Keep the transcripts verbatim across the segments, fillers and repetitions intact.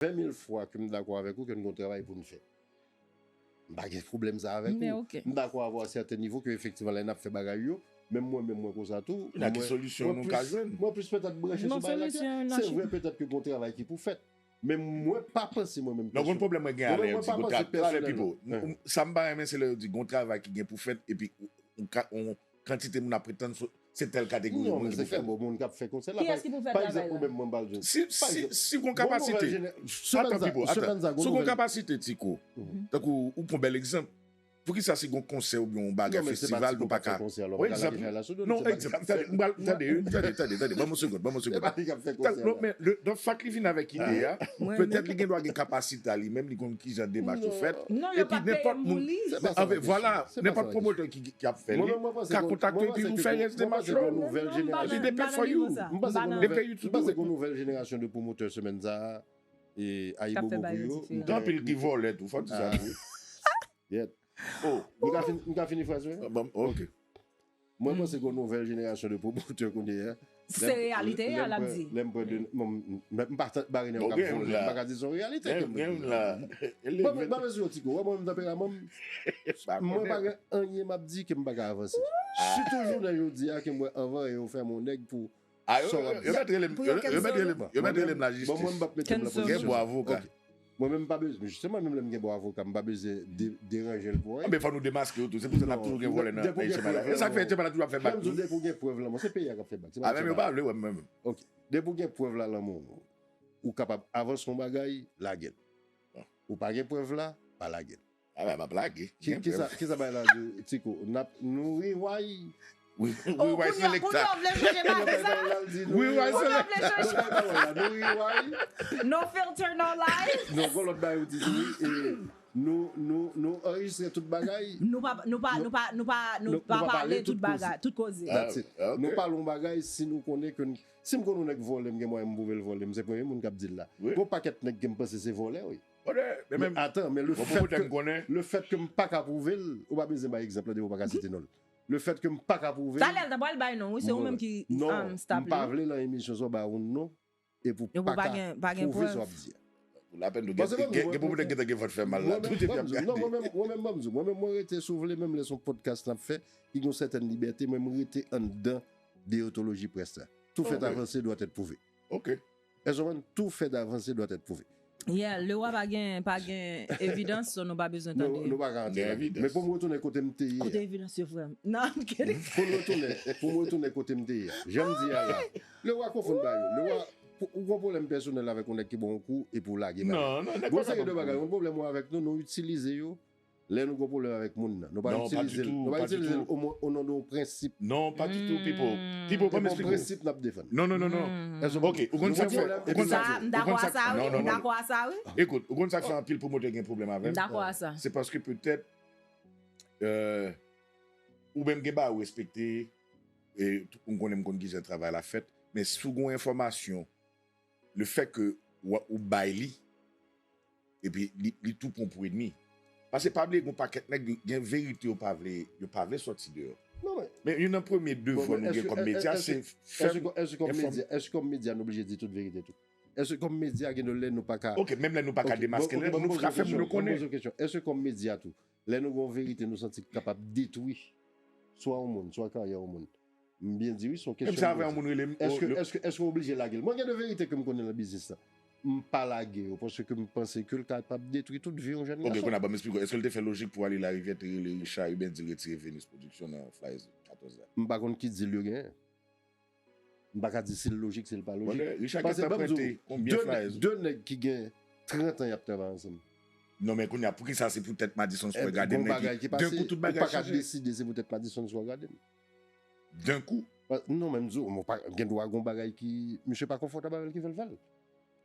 ven mil fwa ke m dakò avèk ou ke n gen yon travay pou n fè. M pa gen pwoblèm sa avèk ou. M dakò avè w a sèten nivo ke efektivman lè n ap fè bagay yo, menm mwen, menm mwen konsa tou. Nan ki solisyon nou ka jwenn? Mwen plis petèt branche sou bagay la. Se vre petèt ke gen yon travay ki pou fèt. Men mwen pa panse mwen menm. Non, gon pwoblèm mwen gen a lè yo di gon travay, talè Pipo. Sa m pa renmen se lè yo di gon travay ki gen pou fèt epi yon kantite moun ap pretann se tèl kategori moun ki pou fè l. Bon, moun k ap fè konsè la. Kiyès ki pou fè travay la? Pa egzanp, mwen menm mwen ba l di. Si, si, si gon kapasite. Atan, Pipo, atan. Si gon kapasite, Tiko. Tankou ou pran bèl egzanp. Poukisa si gon konsè oubyen yon bagay festival nou pa ka. Egzanp. Non, egzanp. Tande, tande, tande, tande, tande. Ban m yon segonn, ban m yon segonn. Non, men, donk, fak li vin avèk ide a. Petèt li gen dwa gen kapasite a li menm, li konn kijan demach yo fèt. Epi nenpòt moun. Vwala, nenpòt pwomotè ki ap fè li ka kontakte epi ou fè rès demach yo. Epi they pay for you. They pay you to do it. M panse gon nouvèl jenerasyon de pwomotè semèn sa a, e ayibobo pou yo. Gen anpil ki vòlè tou, fò di sa tou. Yèt. Oh. M ka fin, m ka fini fraz mwen? Bon, ok. Mwen panse gen yon nouvèl jenerasyon de pwomotè kounye a. Se reyalite a l ap di. Lè m pran de, m pa bare nèg k ap vole, m pa ka di se yon reyalite ke m la. Mwen menm tanperaman m, mwen pa gen anyen m ap di ke m pa ka avanse. Sitou jounen jodi a ke m wè anvan yo fè m yon nèg pou Ah, yo, yo, yo mèt rele m, yo, yo mèt rele m, yo mèt rele m lajistis. Bon, mwen, m p ap mete m nan pozisyon. Gen bon avoka. Mwen menm, m pa bezwen, jisteman, menm lè m gen bon avoka, m pa bezwen de-, deranje l pou anyen. Anben, fò nou demaske yo tou. Se pou sa n ap toujou gen vòlè nan Haitian By Law. E sa k fè Haitian By Law toujou ap fè bak tou. Lè m di w depi w gen prèv lan men w, se peyi a k ap fè bak. Ah, menm yo pa vle wè m menm. Ok. Depi w gen prèv la lan men w, ou kapab avanse yon bagay, lage l. Ou pa gen prèv la, pa lage l. Ah, m ap lage. Ki, kisa, kisa bay la di, Tiko? N ap, nou rewind. Rewind selector. Kounye a w vle chanje bagay sa? Rewind selector. Nou rewind. No filter, no lies. Non, gon lòt bagay ou di tou, wi. E nou, nou, nou anrejistre tout bagay. Nou pa, nou pa, nou pa, nou pa, nou pa pale tout bagay, tout koze. That's it. Nou pale yon bagay si nou konnen ke n, si m konnen yon nèg vòlè, m gen mwayen m pwouve l vòlè, m se premye moun k ap di l la. Gon pakèt nèg ke m panse se vòlè, wi. Men atan, men le fèt ke, le fèt ke m pa ka pwouve l, ou pa bezwen bay egzanp la depi w pa ka site non l. Le fèt ke m pa ka pwouve l. Talè l ta pral bay non, wi, se ou menm ki stop li. Non, m pa vle lan emisyon sa w ba yon non, epi w pa ka pwouve sa w ap di a. Pou lapèn nou gen, gen, gen pwomotè ki gentan gen vant fè mal la. Tout epi ap gade. Non, mwen menm, mwen menm, ban m di w, mwen menm, mwen rete, si w vle, menm lè se yon podcast n ap fè, ki gen yon sètèn libète, mwen, m rete anndan deontoloji près la. Tout fait avancé doit être prouvé. Ok. Èske w konprann? Tout fait avancé doit être prouvé. Yeah, le roi pa gen, pa gen evidans, so nou pa bezwen tande. Nou pa ka antre ladan. Men pou m retounen kote m te ye a. Kote evidans yo, frè m? Non, I'm kidding. Pou m retounen, pou m retounen kote m te ye a. Jan m di a la. Le roi konfonn bagay yo. Le roi, pou, ou gon pwoblèm pèsonèl avèk yon nèg ki ba w yon kou epi w lage bagay. Non, non, nèg pa sa. Gon seri de bagay, yon pwoblèm ou avèk nou, nou itilize yo. Lè nou gon pwoblèm avèk moun nan, nou pa itilize l, nou pa itilize l o non de yon prensip. Non, pa ditou, Pipo. Pipo, ban m esplike w. Se pa yon prensip n ap defann. Non, non, non, non. Ok, ou konn sa k fè, ou konn sa k fè, ou konn sa k fè, non, non, non. M dakò a sa, wi. Ekout, ou konn sa k fè anpil pwomotè gen pwoblèm avè m? M dakò a sa. Se paske petèt, euh, ou menm gen bagay ou respekte, e m konnen m konn kijan travay la fèt, men si w gon enfòmasyon, le fè ke w, ou bay li, epi li, li tou pran pou enmi. Paske pa bliye, gon pakèt nèg, gen verite yo pa vle, yo pa vle sòti deyò. Men youn nan premye devwa nou gen kòm medya, se fè enfòme. Èske kòm medya, èske kòm medya nou oblije di tout verite tou? Èske kòm medya gen de lè nou pa ka... Ok, menm lè nou pa ka demaske, nou ka fè moun yo konnen. Èske kòm medya tou, lè nou gen yon verite nou santi ki kapab detwi swa yon moun, swa karyè yon moun, m byen di wi, se yon kesyon. Menm sa avè yon moun rele m, èske, èske, èske w oblije lage l? Mwen gen de verite ke m konnen nan biznis lan. M pa lage yo, paske m panse ke l kapab detwi tout vi yon jèn gason. Ok, kounye a, ban m esplike w. Èske l te fè lojik pou ale Larivyè te rele Richard Hubert, di l retire Venus Production nan flyers katòz la? M pa konn ki deal yo genyen. M pa ka di si l lojik, si l pa lojik. Paske ban m di w, de, de nèg ki gen trant an y ap travay ansanm. Non, men kounye a, poukisa se poutèt Madison Square Garden nan ki, d'un coup, tout bagay chanje? Ou pa ka deside se poutèt Madison Square Garden. D'un coup? Non, men m di w, gen dwa gon bagay ki, misye pa konfòtab avè l ki fè l fè l.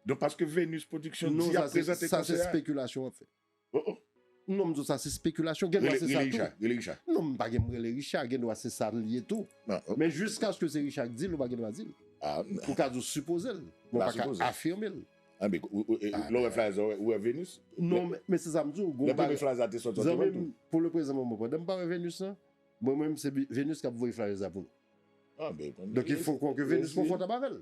Donk, paske Venus Production di y ap prezante konsè a. Non, sa se, sa se spekilasyon w ap fè. Oh, oh. Non, m di w sa se spekilasyon, gen dwa se sa tou. Rele, rele Richard, rele Richard. Non, m pa gen m rele Richard, gen dwa se sa l ye tou. Men jiskaske se Richard ki di l, ou pa gen dwa di l. Ou ka di w sipoze l, men w pa ka afime l. Lè w wè flyers la, ou wè Venus? Non, men, men se sa m di w, gon bagay. Lè premye flyers la te sòti, w te wè l tou? Zanmi m, pou le prezan moman, pandan m pa wè Venus lan, mwen menm se Venus k ap voye flyers la pou nou. Donk, il faut que Venus konfòtab avè l.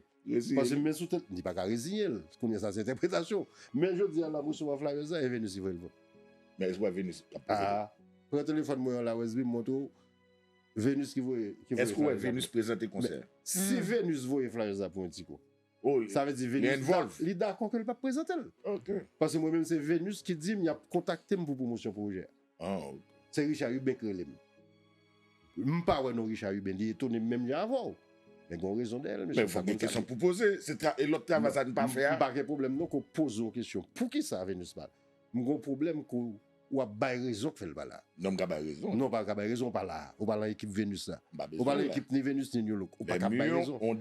Paske men sou tèt, li pa ka reziye l. Kounye a sa, se entèpretasyon. Men jodi a la, m resevwa flyers la, e Venus ki voye l pou. Men espo Venus k ap prezante. Ah, pran telefòn mwen an la, U S B, m montre w. Venus ki voye, ki voye flyers la. Èske w wè Venus prezante konsè? Si Venus voye flyers la pou yon ti kou, sa vle di Venus li dakò ke l p ap prezante l. Paske mwen menm, se Venus ki di m y ap kontakte m pou pwomosyon pwojè a. Se Richard Huben ki rele m. M pa wè non Richard Huben, li etone m menm jan avè w. Men gen yon rezon dèyè l, mesye. Men fòk gen kesyon pou poze. Se tra- e lòt travay sa n pa fè a. M pa gen pwoblèm non ke w poze yon kesyon. Poukisa Venus pa la? M gen yon pwoblèm ke w ap bay rezon k fè l pa la. Non, m ka bay rezon. Non, w pa ka bay rezon, w pa la. Ou pa nan ekip Venus la. Ou pa nan ekip ni Venus ni New Look. Ou pa ka bay rezon. Non,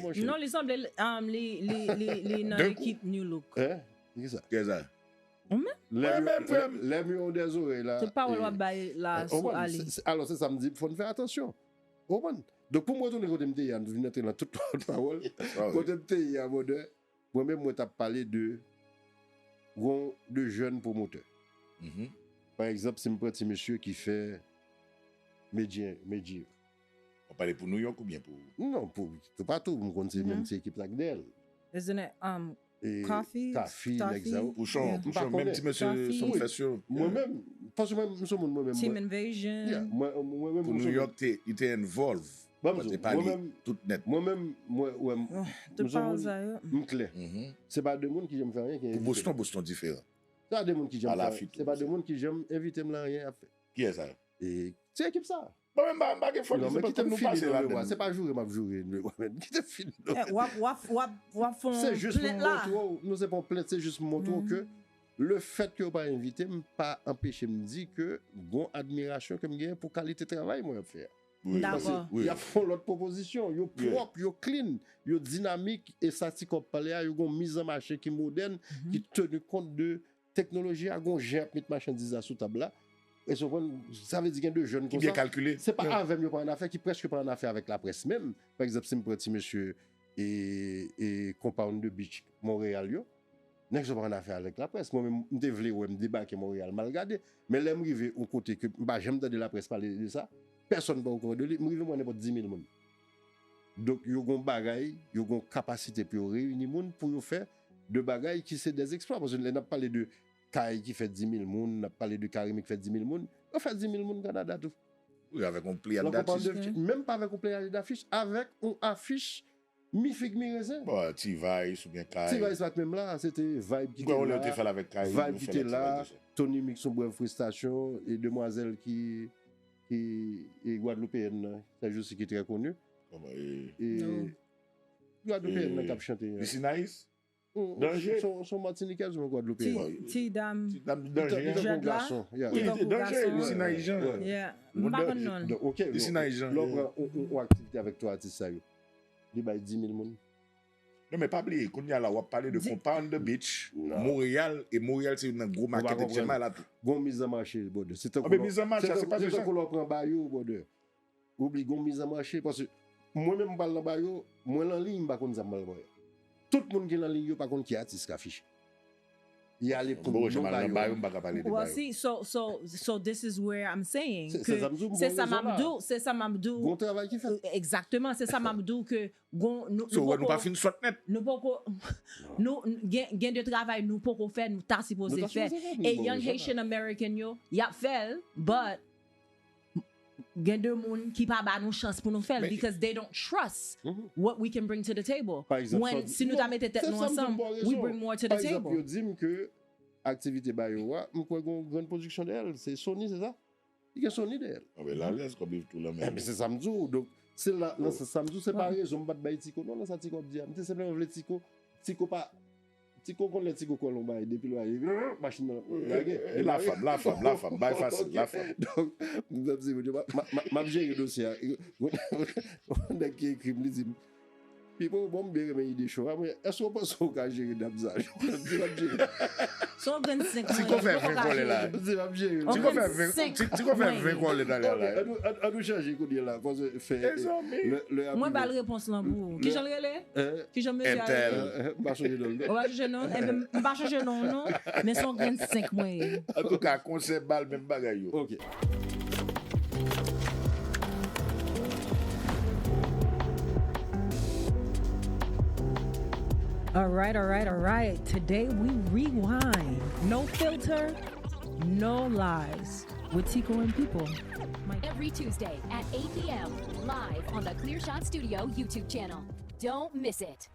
monchè. Non, li sanble um, li, li, li, li nan ekip New Look. Hein? Kisa? Kisa? Ou menm? Lè m yon dèzorèy la. Tout pawòl w ap bay la sou Ali. Alò, se sa m di, fò n fè atansyon. Ou konprann? Donk, pou m retounen kote m te ye a, m vin antre nan tout lòt pawòl. Kote m te ye a, brother, mwen menm, mwen t ap pale de, gon de jèn pwomotè. Pa egzanp, si m pran ti mesye ki fè Medjy, Medjy. W ap pale pou New York oubyen pou. Non, pou toupatou, m konn se menm ti ekip la k dèyè l. Isn't it, um, Coffee, Coffee, nèg sa yo. Pouchon, Pouchon, menm ti mesye Sumfest yo. Mwen menm, paske mwen, m se yon moun mwen menm. Team Invasion. Yeah, mwen, mwen menm, pou New York, te, li te involve. Ban m di w, mwen menm, tout nèt. Mwen menm, mwen, wè, m, m se yon moun, m klè. Se pa de moun ki janm fè anyen ki envite m. Pou Boston, Boston diferan. Se pa de moun ki janm fè, se pa de moun ki janm envite m nan anyen ap fè. Kiyès sa yo? E, se ekip sa. Bon, men m pa, m pa gen fòt, se pa kòm nou pase ladann. Se pa joure m ap joure, men kite m fini non. W ap, w ap, w ap, w ap fè yon plent la. Se jis pou m montre w, non, se pa yon plent, se jis pou m montre w ke le fèt ke yo pa envite m pa anpeche m di ke gon admirasyon ke m genyen pou kalite travay mwen ap fè a. Dakò. Y ap fè yon lòt pwopozisyon, yo pwòp, yo clean, yo dinamik, e sa Ti Kòb pale a, yo gon mizanmache ki modèn, ki teni kont de teknoloji a, gon jan y ap met machandiz la sou tab la. Èske w konprann? Sa vle di gen de jèn konsa. Ki byen kalkile. Se pa avè m yo pa annafè, ki prèske pa annafè avèk laprès menm. Pa egzanp, si m pran ti mesye e, e Compound de Beach Montréal yo, nèg sa yo pa annafè avèk laprès. Mwen menm, m te vle wè m debake Montréal, m al gade. Men lè m rive yon kote ke m pa janm tande laprès pale de sa, pèsonn pa okouran de li, m rive m wè nenpòt di mil moun. Donk, yo gon bagay, yo gon kapasite pou yo reyini moun, pou yo fè de bagay ki se des exploits. Paske lè n ap pale de kay ki fè di mil moun, n ap pale de karimi k fè di mil moun, yo fè di mil moun Kanada tou. Wi, avèk yon pleyad dafich. Menm pa avèk yon pleyad dafich, avèk yon afich mi fig mi rezen. Bon, T-Vice oubyen kay. T-Vice pa t menm la, se te Vibe ki te la. Vibe ki te la, Tony Mix, yon brèv prestasyon, e demwazèl ki, ki e gwadloupeyèn nan, sèjousi ki trè koni. E gwadloupeyèn nan k ap chante. Lisi Nice? Danje. Se yon Matinikèz oubyen Gwadloupeyèn? Ti, ti dam. Ti dam Danje. Li tankou gason. Li tankou gason. Lisi Nice Jean. M pa konn non l. Lisi Nice Jean. Lè w pran yon, yon, yon aktivite avèk twa atis sa yo, li bay di mil moun. Non, men pa bliye, kounye a la, w ap pale de Compound de Beach, Montréal, e Montréal se youn nan gwo makèt H M I la tou. Gon mizanmache, brother. Se tankou lè w pran Bayo, brother. Oubli gon mizanmache, paske mwen menm m pral nan Bayo, mwen nan liy, m pa konn sa m pral pran. Tout moun ki nan liy yo pa konn ki atis k afiche. Y ale pou non Bayo. Well, see, so, so, so this is where I'm saying ke se sa m ap di w, se sa m ap di w. Gon travay ki fèt. Egzakteman, se sa m ap di w ke gon, nou, nou poko, nou poko, nou, gen, gen de travay nou poko fè, nou ta sipoze fè. E Young Haitian American yo, y ap fè l, but gen de moun ki pa ba nou chans pou nou fè l because they don't trust what we can bring to the table. When, si nou ta mete tèt nou ansanm, we bring more to the table. Pa egzanp, yo di m ke aktivite Bayo a, m kwè gon grann pwodiksyon dèyè l, se Sony, se sa? Li gen Sony dèyè l. Anben, lalès kòb li tou lanmen. Enben, se sa m di w. Donk, se la, nan sans sa m di w, se pa rezon m pa t bay Tiko non, nan sa Tiko ap di a. M te senpleman vle Tiko, Tiko pa, Tiko konn lè Tiko kwè l yon bagay, depi l wè machin nan lage. Lafanm, lafanm, lafanm, bay fasil, lafanm. Donk, m ap di, m, m, m ap jere dosye a. Nèg ki ekri m, li di m, Pipo, bon, m byen renmen ide cho a, men èske w panse w ka jere dam sa? Di l ap jere. Se yon grenn senk mwen ye, m poko ka jere. Di l ap jere. Tiko fè ven kòlè talè la. An nou chanje kounye a la, paske fè lè, lè a. Mwen ba l repons lan pou ou. Kijan l rele? Kijan mesye a rele? M pa sonje non l. Ou pa sonje non? Enben, m pa chanje non w non, men se yon grenn senk mwen ye. Antouka, konsè bal, menm bagay yo. Ok. All right, all right, all right. Today we rewind. No filter, no lies. With Tico and People. Every Tuesday at eight p.m. live on the Clear Shot Studio YouTube channel. Don't miss it.